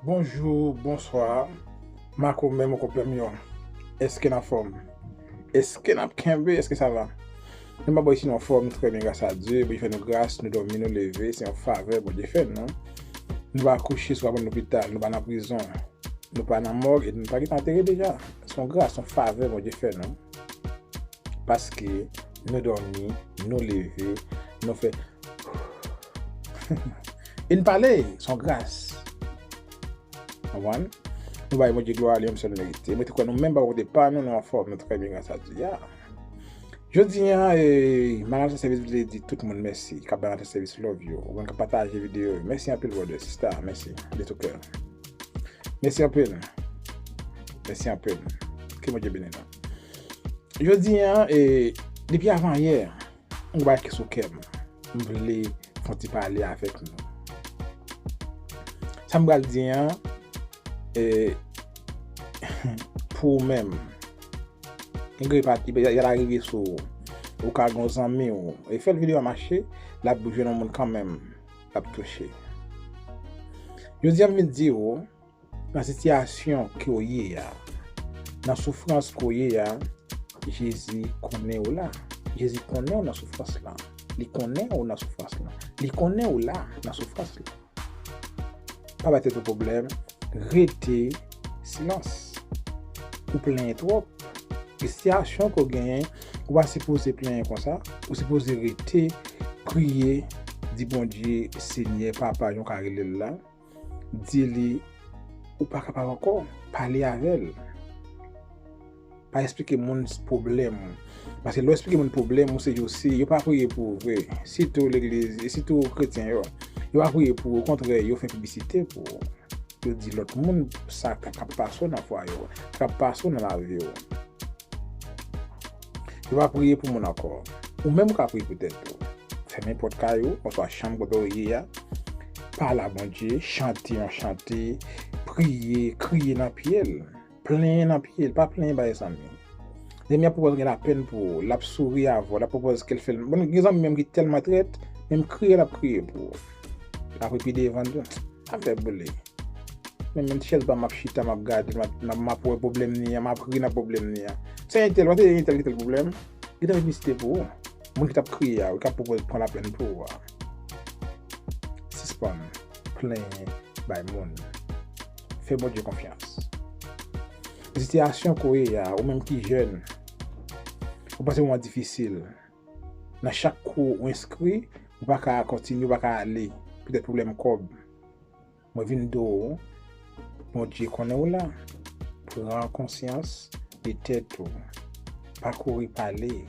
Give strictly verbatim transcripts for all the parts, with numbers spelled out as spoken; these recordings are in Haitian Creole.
Bonjou, bonswa. Mako menm ou konpè m yo. Èske n anfòm? Èske n ap kenbe? Èske sa va? Nou pa bò isi nou anfòm, nou trè byen gras a Dye, Bondye fè nou gras, nou dòmi, nou leve, se yon favè Bondye fè nou. Nou pa kouche sou abòn lopital, nou pa nan prizon, nou pa nan mòg, e nou pa gentan antere deja. Se yon gras, se yon favè Bondye fè nou. Paske nou dòmi, nou leve, nou fè e n pale, se yon gras. Konprann? Nou bay Bondye glwa, li menm sèl merite. Mwen te kwè nou menm bò kote pa nou, nou anfòm, nou trè byen gras a Dye. Jodi a, e, m al nan sèvis, vle di tout moun mèsi, k ap bay sèvis love yo, ou menm k ap pataje videyo yo. Mèsi anpil, brother, sister, mèsi de tout cœur. Mèsi anpil. Mèsi anpil. Ke Bondye beni nou. Jodi a, e, depi avan yè, yon bagay ki sou kè m. M vle fè yon ti pale avèk nou. Sa m pral di a, e, pou ou menm, malgre pa, y a, y a rive sou ou. Ou ka gen yon zanmi w, e fè l videyo a mache, l ap jwenn yon moun kanmenm, l ap touche. Jodi a, m vin di w, nan sitiyasyon ke w ye a, nan soufrans ke w ye a, Jezi konnen w la. Jezi konnen w nan soufrans la. Li konnen w nan soufrans la. Li konnen w la nan soufrans la. Pa bay tèt ou pwoblèm. Rete silans. Ou plenyen twòp. E sitiyasyon ke w genyen, ou pa sipoze plenyen konsa. Ou sipoze rete, priye, di Bondye, Senyè, Papa, jan w ka rele l la. Di li, ou pa kapab ankò, pale avè l. Pa eksplike moun pwoblèm ou. Paske lè w eksplike moun pwoblèm ou, se yo, se, yo pa priye pou ou vre. Sitou legliz, e sitou kretyen yo. Yo pa priye pou ou, okontrè, yo fè piblisite pou ou. Yo di lòt moun sa k ap pase w nan fwaye w, sa k ap pase w nan lavi w. Yo pa priye pou moun ankò. Ou menm ou ka priye pou tèt ou. Fèmen pòt kay ou, oswa chanm kote w ye a. Pale a Bondye, chante yon chante, priye, kriye nan pye l. Plenyen nan pye l, pa plenyen bay zanmi. Zanmi ap pwopòz gen lapenn pou ou, l ap souri avè w, l ap pwopòz ke l fè l. Bon, gen zanmi menm ki tèlman trèt, menm kriye l ap kriye pou ou. Apre pi devan, ap fè boule. Men menm ti chèz pa m ap chita, m ap gade, m ap, m ap, m ap wè pwoblèm ni an, m ap ri nan pwoblèm ni an. Se entèl, pa te entèl ki te l pwoblèm. Li te fè piblisite pou ou. Moun ki t ap kriye a, wi, k ap pwopòze pran lapenn pou ou a. Sispann plenyen bay moun. Fè Bondye konfyans. Sitiyasyon ke w ye a, ou menm ki jèn, ou pase moman difisil. Nan chak kou ou enskri, ou pa ka kontinye, ou pa ka ale. Petèt pwoblèm kòb. Mwen vin di w, Bondye konnen w la. Pran konsyans de tèt ou. Pa kouri pale.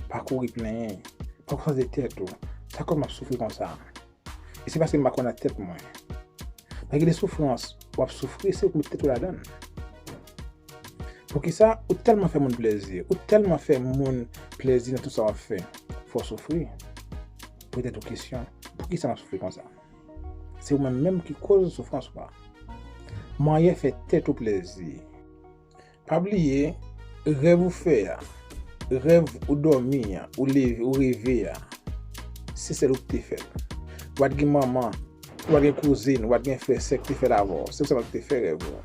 Pa kouri plenyen. Pran konsyans de tèt ou. Sa k fè m ap soufri konsa? E se paske m pa kwè nan tèt mwen. Malgre de soufrans w ap soufri, se ou k met tèt ou ladan l. Poukisa ou tèlman fè moun plèzi, ou tèlman fè moun plèzi nan tout sa w ap fè, fò w soufri? Poze tèt ou kesyon, poukisa m ap soufri konsa? Se ou menm menm ki koz soufrans ou a. Manyen fè tèt ou plèzi. Pa bliye, rèv ou fè a, rèv ou dòmi a, ou leve, ou reve a, se sèl ou ki te fè l. Ou pa t gen manman, ou pa t gen kouzin, ou pa t gen frè, sè ki te fè l avè w. Se ou sèlman ki te fè rèv ou.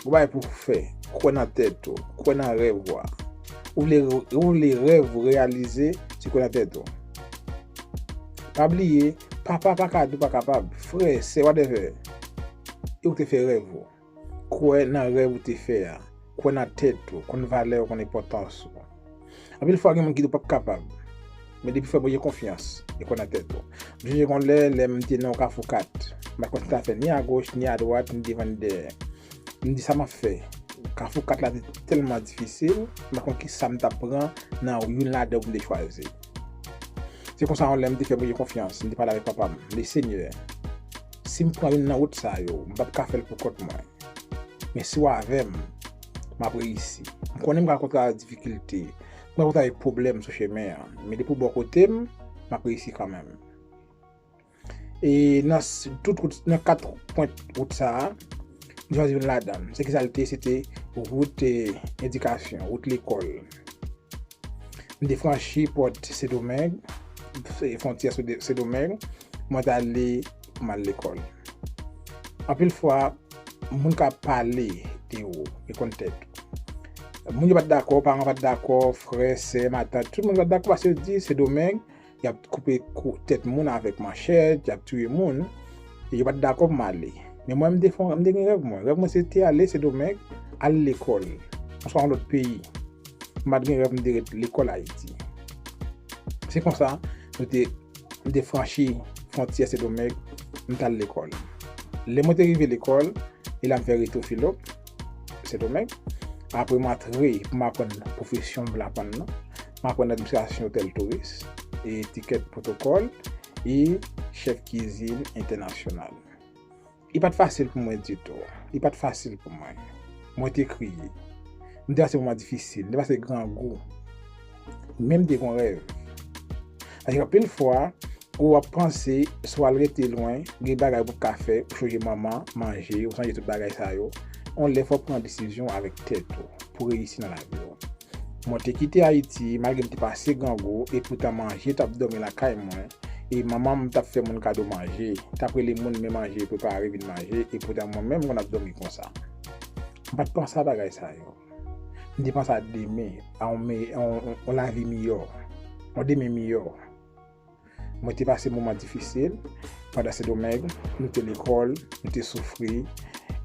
Ou bay pou fè, kwè nan tèt ou, kwè nan rèv ou a. Ou vle, ou vle rèv ou reyalize, se kwè nan tèt ou. Pa bliye, papa pa ka di w pa kapab, frè, sè, whatever. E ou te fè rèv ou. Kwè nan rèv ou te fè a. Kwè nan tèt ou, konn valè ou, konn enpòtans ou. Anpil fwa, gen moun ki di w p ap kapab. Men depi w fè Bondye konfyans, e kwè nan tèt ou. M sonje yon lè, lè m te nan yon kafou kat. M pa t konn sa fè ni agoch, ni adwat, ni devan, ni dèyè. M di, sa m ap fè? Kafou kat la te tèlman difisil, m pa t konn kisa m t ap pran nan youn ladan pou m te chwazi. Se konsa, yon lè m te fè Bondye konfyans, m te pale avèk papa m, m di, Senyè, si m pran youn nan wout sa yo, m p ap ka fè l pou kont mwen. Men si w avè m, m ap reyisi. M konnen m ka kontre ak difikilte, m ka kontre ak pwoblèm sou chemen an, men depi w bò kote m, m ap reyisi kanmenm. E nan s-, tout wout, nan kat pwent wout sa a, m chwazi youn ladan l. Se kisa l te? Se te wout, e, edikasyon, wout lekòl. M te franchi pòt Sendomeng, fwontyè Sendomeng, mwen t ale pou m al lekòl. Anpil fwa, moun ka pale de ou, yo konn tèt ou. Moun yo pa t dakò, paran pa t dakò, frè, sè, matant, tout moun pa t dakò paske yo di Sendomeng, y ap koupe kou, tèt moun avèk manchèt, y ap touye moun. E yo pa t dakò pou m ale. Men mwen, m te fè, m te gen rèv mwen. Rèv mwen se te ale Sendomeng, al lekòl. Oswa yon lòt peyi. M pa t gen rèv m te ret lekòl Ayiti. Se konsa, nou te, m te franchi fwontyè Sendomeng, m t al lekòl. Lè mwen te rive lekòl, e la m fè reto Filop, Sendomeng. Apre m antre pou m aprann pwofesyon m vle aprann nan. M aprann administrasyon otèl touris, etikèt pwotokòl, e chèf kizin entènasyonal. Li pa t fasil pou mwen ditou. Li pa t fasil pou mwen. Mwen te kriye. M te pase moman difisil. M te pase grangou. Men m te gon rèv. Paske anpil fwa, ou ap panse, si w al rete lwen, gen bagay ou p ap ka fè, ou chonje manman, manje, ou chonje tout bagay sa yo. Yon lè fò w pran desizyon avèk tèt ou pou reyisi nan lavi w. Mwen te kite Ayiti, malgre m te pase grangou, e poutan manje t ap dòmi lakay mwen, e manman m t ap fè moun kado manje, t ap rele moun men manje prepare vin manje, e poutan mwen menm m konn ap dòmi konsa. M pa t panse a bagay sa yo. M te panse a demen, a yon me-, a yon, yon, yon lavi miyò, yon demen miyò. Mwen te pase moman difisil pandan Sendomeng, nou te lekòl, nou te soufri.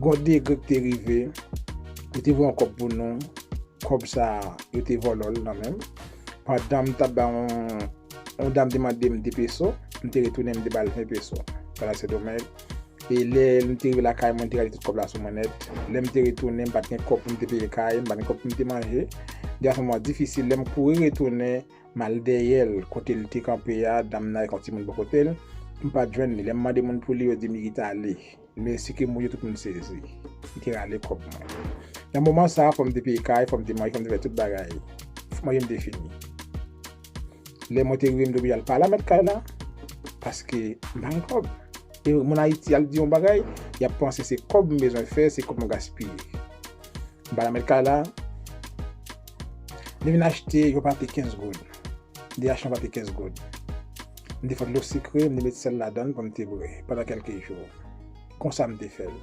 Gon degre k te rive, yo te voye yon kòb pou nou. Kòb sa a, yo te vòlò l nan men m. Pandan m t ap ba yon, yon dam te mande m de peso, m te retounen, m te ba l ven peso. Pandan Sendomeng, e lè m te rive lakay mwen, m te rale tout kòb la sou mwen nèt. Lè m te retounen, m pa t gen kòb pou m te peye kay, m pa t gen kòb pou m te manje. De a moman difisil, lè m kouri retounen, m al dèyè l, kote l te kanpe a, dam nan avèk yon timoun bò kote l. M pa t jwenn li. Lè m mande moun pou li, yo di m li t ale. Men si ke moun yo tout moun sezi. Li te rale kòb mwen. Nan moman sa a, fò m te peye kay, fò m te manje, fò m te fè tout bagay. Manje m te fini. Lè mwen te rive, m te oblije al pale a mèt kay la, paske m pa gen kòb. E moun Ayiti al di yon bagay, y ap panse se kòb m bezwen fè, se kòb m gaspiye. M pale a mèt kay la, li vin achte yon pate kenz goud. Li achte yon pate kenz goud. M te fè dlo sikre, m te met sèl ladan l pou m te bwè pandan kèlke jou. Konsa m te fè l.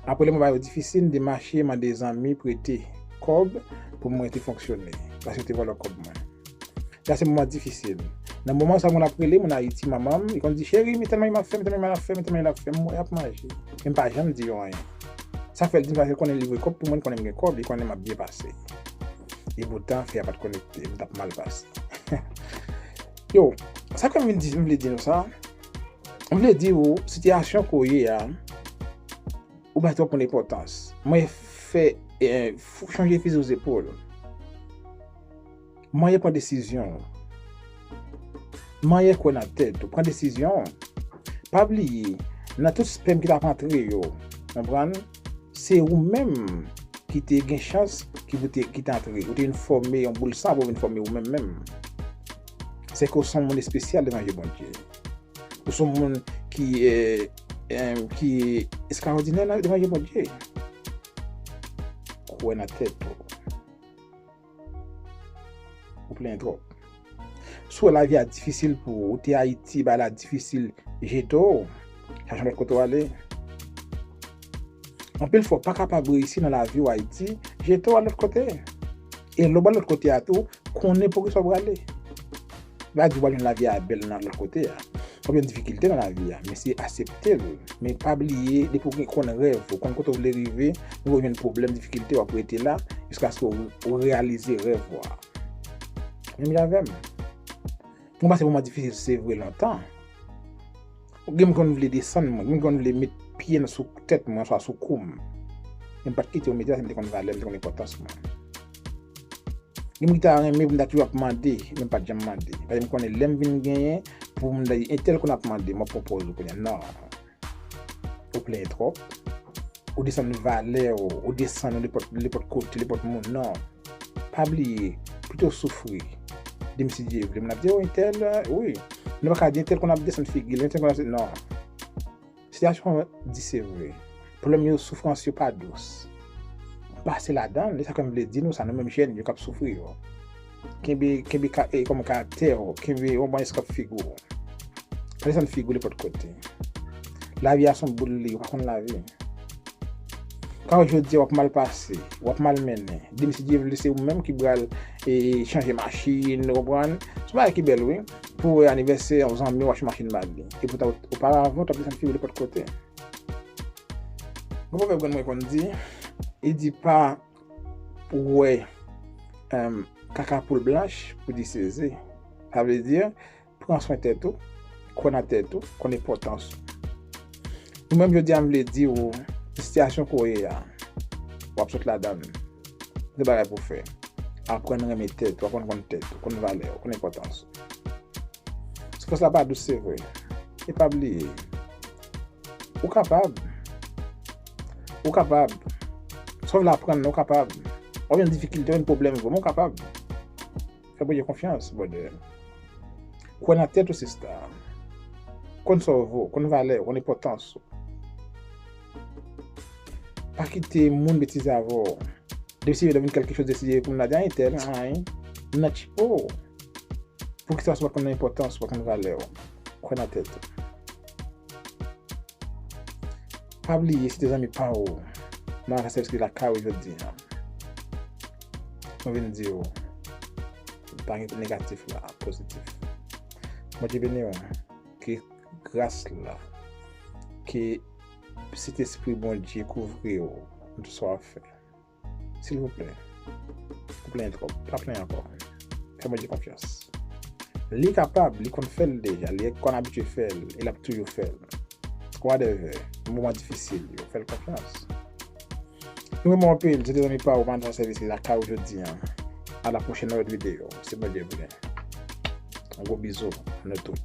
Apre lè mwen ba yo difisil, m te mache mande zanmi prete kòb pou mwen te fonksyone, paske yo te vòlò kòb mwen. Sa se moman difisil. Nan moman sa, moun ap rele, moun Ayiti, manman m, li konn di, "Cheri, men tèl manje m ap fè, men tèl manje m ap fè, men tèl manje m ap fè," m wè y ap manje. Men m pa janm di yo anyen. Sa fè l di m sa, se konnen li voye kòb pou mwen, li konnen m gen kòb, li konnen m ap byen pase. E poutan, fè a pa t konekte, m t ap mal pase. Yo, sa ke m vin di, m vle di nou sa, m vle di ou, sitiyasyon ke w ye a, ou bay twòp moun enpòtans. Mwen fè, eh, f-, chanje fizi sou zepòl. Manyen pran desizyon. Manyen kwè nan tèt ou. Pran desizyon. Pa bliye, nan tout spèm ki t ap antre yo, konprann, se ou menm ki te gen chans ki pou te, ki te antre. Ou te vin fòme yon boul san pou vin fòme ou menm menm. Se ke w se yon moun espesyal devan je Bondye. Ou se yon moun ki, eh, eh, ki estrawòdinè nan, devan je Bondye. Kwè nan tèt ou. Ou plenyen twòp. Si w wè lavi a difisil pou ou, ou te Ayiti, bagay la difisil, jete w, chache yon lòt kote w ale. Anpil fwa, w pa kapab reyisi nan lavi w Ayiti, jete w al lòt kote. E lè w al lòt kote a tou, konnen pou kisa w prale. M pa di w pral jwenn lavi a bèl nan lòt kote a. W ap jwenn difikilte nan lavi a, men se aksepte l. Men pa bliye, depi w gen konn rèv ou, konn kote w vle rive, ou jwenn pwoblèm, difikilte, w ap rete la, jiskaske w, w reyalize rèv ou a. Menm jan avè m. Mwen pase moman difisil, se vre, lontan. Gen moun konn vle desann mwen, gen moun konn vle met pye nan sou tèt mwen, oswa sou kou m. Men m pa t kite yo mete la, se m te konn valè m, m te konn enpòtans mwen. Gen moun ki ta renmen pou m ta toujou ap mande, men m pa t janm mande. Paske m konnen lè m vin genyen, pou m ta di, entèl konn ap mande, m ap pran pòz ou kounye a. Non. Ou plenyen twòp. Ou desann valè w, ou desann ou nenpòt, nenpòt kote, nenpòt moun. Non. Pa bliye, pito w soufri. Di m si Dye vle. Moun ap di, o, entèl, wi. Nou pa ka di entèl konn ap desann figi l, entèl konn ap, non. Sitiyasyon an di se vre. Pwoblèm yo, soufrans yo pa dous. Pase ladan l, e sa ke m vle di nou sa, nou menm jèn yo k ap soufri yo. Kenbe, kenbe ka-, e, kòman karaktè w, kenbe yon bon eskanp figi w. Pa desann figi w nenpòt kote. Lavi a se yon boul li, ou pa konn lavi. Ka w jodi a w ap mal pase, w ap mal mennen. Demen si Dye vle se ou menm ki pral e, chanje machin, ou konprann? Se yon bagay ki bèl wi. Pou anivèsè yon zanmi w achte machin ba li. E poutan oparavan w t ap desann figi w nenpòt kote. Gon pwovèb grann mwen konn di, li di pa pou wè um, kaka poul blanch pou di se ze. Sa vle di, pran swen tèt ou, kwè nan tèt ou, konn enpòtans ou. Nou menm jodi a m vle di w, sitiyasyon ke w ye a, w ap sot ladan l. Gen bagay pou w fè. Aprann renmen tèt ou, aprann konn tèt ou, konn valè ou, konn enpòtans ou. Soufrans la pa dous, se vre. E pa bliye, ou kapab. Ou kapab. Sa w vle aprann nan, ou kapab. W ap jwenn difikilte, w ap jwenn pwoblèm vre, men ou kapab. Fè Bondye konfyans, brother. Kwè nan tèt ou, sista. Konn sa w vo, konn valè w, konn enpòtans ou. Pa kite moun betize avè w. Depi si yo vin kèlke choz deside pou moun la di, "Ay, entèl, ay, m nan tchipo." Poukisa w pa konn enpòtans, w pa konn valè w? Kwè nan tèt ou. Pa bliye, si te zanmi pa w, nan sèvis ki lakay ou jodi a, mwen vin di w, pa gen negatif la, pozitif. Bondye beni w. Ke gras la, ke Sentespri Bondye kouvri w nan tout sa w ap fè. Silvouplè, ou plenyen twòp, pa plenyen ankò. Fè Bondye konfyans. Li kapab, li konn fè l deja, li konn abitye fè l, e l ap toujou fè l. Whatever, moman difisil yo, fè l konfyans. Nou renmen w anpil, se te zanmi pa w, Manno Sèvis, li lakay ou jodi a. A la pwochèn nan lòt videyo, si Bondye vle. Yon gwo bizou a nou tout.